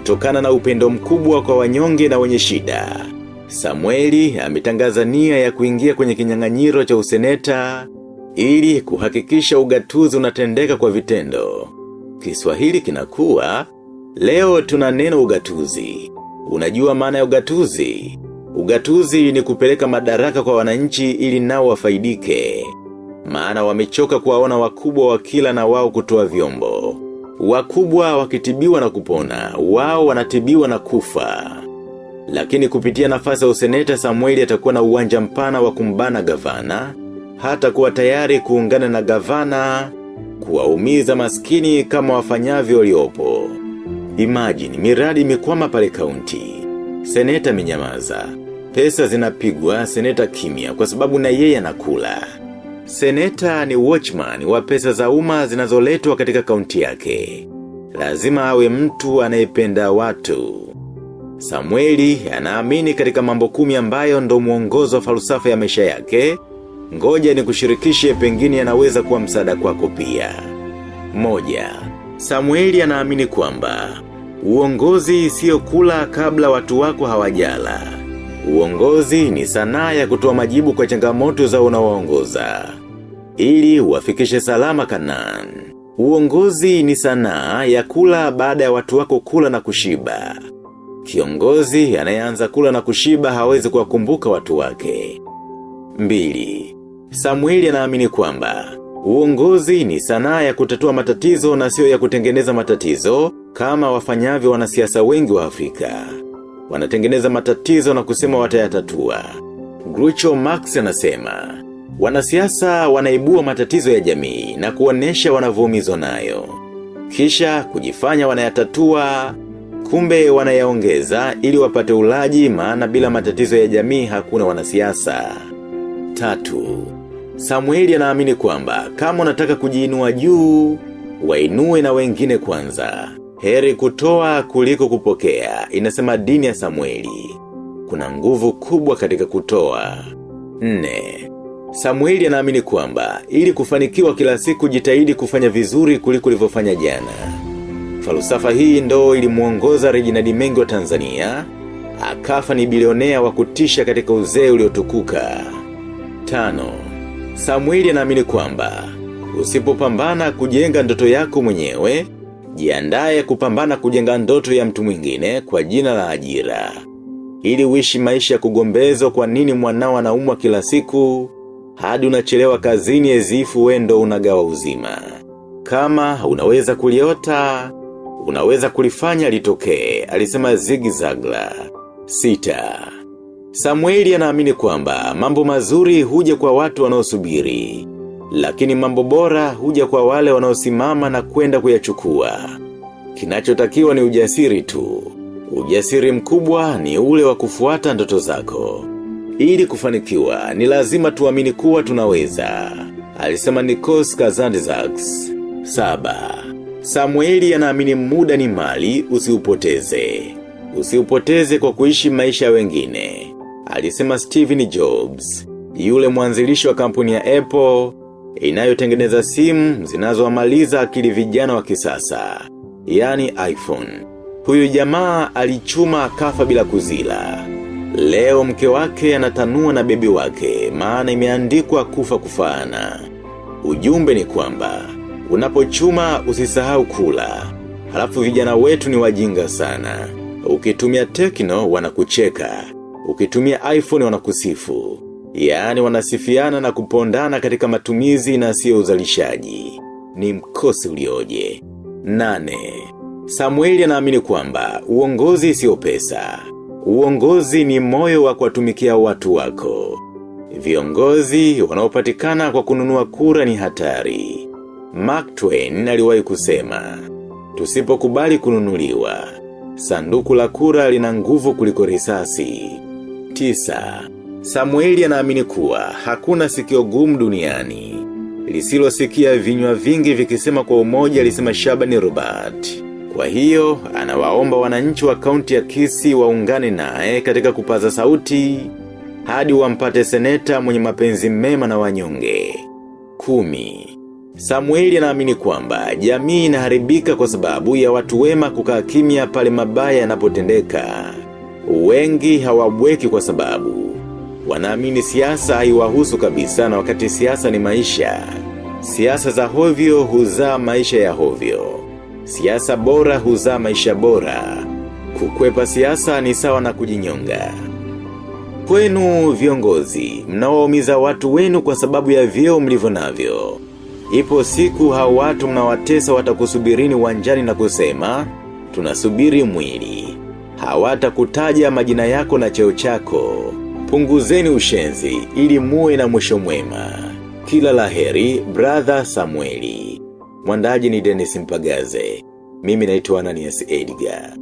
Kutokana na upendo mkubwa kwa wanyonge na wenye shida, Samueli ametangaza nia ya kuingia kwenye kinyang'anyiro cha useneta ili kuhakikisha ugatuzi unatendeka kwa vitendo. Kiswahili kinakuwa, leo tuna neno ugatuzi. Unajua maana ya ugatuzi? Ugatuzi ni kupeleka madaraka kwa wananchi ili nao wafaidike. Maana wamechoka kuwaona wakubwa wakila na wao kutoa vyombo. Wakubwa wakitibiwa na kupona, wao wanatibiwa na kufa. Lakini kupitia nafasi ya useneta Samueli atakuwa na uwanja mpana wa kumbana gavana, hata kuwa tayari kuungana na gavana, kuwaumiza maskini kama wafanyavyo waliopo. Imagine, miradi imekwama pale kaunti. Seneta amenyamaza. Pesa zinapigwa, seneta kimya kwa sababu na yeye anakula. Seneta ni watchman wa pesa za umma zinazoletwa katika kaunti yake. Lazima awe mtu anayependa watu. Samueli anaamini katika mambo 10 ambayo ndo mwongozo wa falsafa ya maisha yake. Ngoja nikushirikishe, pengine yanaweza kuwa msaada kwako pia. 1. Samueli anaamini kwamba uongozi sio kula kabla watu wako hawajala. Uongozi ni sanaa ya kutoa majibu kwa changamoto za unaoongoza ili uwafikishe salama Kanaan. Uongozi ni sanaa ya kula baada ya watu wako kula na kushiba. Kiongozi anayeanza kula na kushiba hawezi kuwakumbuka watu wake. 2. Samueli anaamini kwamba uongozi ni sanaa ya kutatua matatizo na sio ya kutengeneza matatizo kama wafanyavyo wanasiasa wengi wa Afrika. Wanatengeneza matatizo na kusema watayatatua. Groucho Marx anasema, wanasiasa wanaibua matatizo ya jamii na kuonesha wanavyoumizwa nayo. Kisha kujifanya wanayatatua, kumbe wanayaongeza ili wapate ulaji, maana bila matatizo ya jamii hakuna wanasiasa. 3. Samueli anaamini kwamba kama unataka kujiinua juu, wainue na wengine kwanza. Heri kutoa kuliko kupokea, inasema dini ya Samueli. Kuna nguvu kubwa katika kutoa. 4. Samueli anaamini kwamba ili kufanikiwa kila siku jitahidi kufanya vizuri kuliko ulivyofanya jana. Falsafa hii ndo ilimuongoza Reginald Mengi wa Tanzania, akafa ni bilionea wa kutisha katika uzee uliotukuka. 5. Samueli anaamini kwamba usipopambana kujenga ndoto yako mwenyewe, jiandae kupambana kujenga ndoto ya mtu mwingine kwa jina la ajira. Ili uishi maisha ya kugombezwa kwa nini mwanao anaumwa kila siku, hadi unachelewa kazini ezifu wewe ndo unagawa uzima. Kama unaweza kuliota, unaweza kulifanya litokee, alisema Zig Ziglar. 6. Samueli anaamini kwamba mambo mazuri huja kwa watu wanaosubiri, lakini mambo bora huja kwa wale wanaosimama na kwenda kuyachukua. Kinachotakiwa ni ujasiri tu. Ujasiri mkubwa ni ule wa kufuata ndoto zako. Ili kufanikiwa ni lazima tuamini kuwa tunaweza, alisema Nikos Kazantzakis. 7. Samueli anaamini muda ni mali, usiupoteze. Usiupoteze kwa kuishi maisha ya wengine, alisema Steven Jobs, yule mwanzilishi wa kampuni ya Apple inayotengeneza simu zinazowamaliza akili vijana wa kisasa, yani iPhone. Huyu jamaa alichuma akafa bila kuzila. Leo mke wake anatanua na bebi wake, maana imeandikwa kufa kufaana. Ujumbe ni kwamba unapochuma usisahau kula. Halafu vijana wetu ni wajinga sana. Ukitumia Tecno wanakucheka. Ukitumia iPhone wanakusifu. Yaani wanasifiana na kupondana katika matumizi na sio uzalishaji. Ni mkosi ulioje. 8. Samueli anaamini kwamba uongozi sio pesa. Uongozi ni moyo wa kuwatumikia watu wako. Viongozi wanaopatikana kwa kununua kura ni hatari. Mark Twain aliwahi kusema, tusipokubali kununuliwa, sanduku la kura lina nguvu kuliko risasi. 9. Samueli anaamini kuwa hakuna sikio gumu duniani lisilosikia vinywa vingi vikisema kwa umoja, alisema Shabani Robert. Kwa hiyo, anawaomba wananchi wa kaunti ya Kisii waungane naye katika kupaza sauti hadi wampate seneta mwenye mapenzi mema na wanyonge. 10. Samueli anaamini kwamba jamii inaharibika kwa sababu ya watu wema kukaa kimya pale mabaya yanapotendeka. Wengi hawabweki kwa sababu wanaamini siasa haiwahusu kabisa na wakati siasa ni maisha. Siasa za hovyo huzaa maisha ya hovyo. Siasa bora huzaa maisha bora. Kukwepa siasa ni sawa na kujinyonga. Kwenu viongozi, mnaowaumiza watu wenu kwa sababu ya vyeo mlivyo navyo. Ipo siku hao watu mnawatesa watakusubirini uwanjani na kusema, tunasubiri mwili. Hawatakutaja majina yako na cheo chako. Punguzeni ushenzi ili muwe na mwisho mwema. Kila laheri, brother Samueli. Mwandaji ni Dennis Mpagaze. Mimi naitwa Ananias Edgar.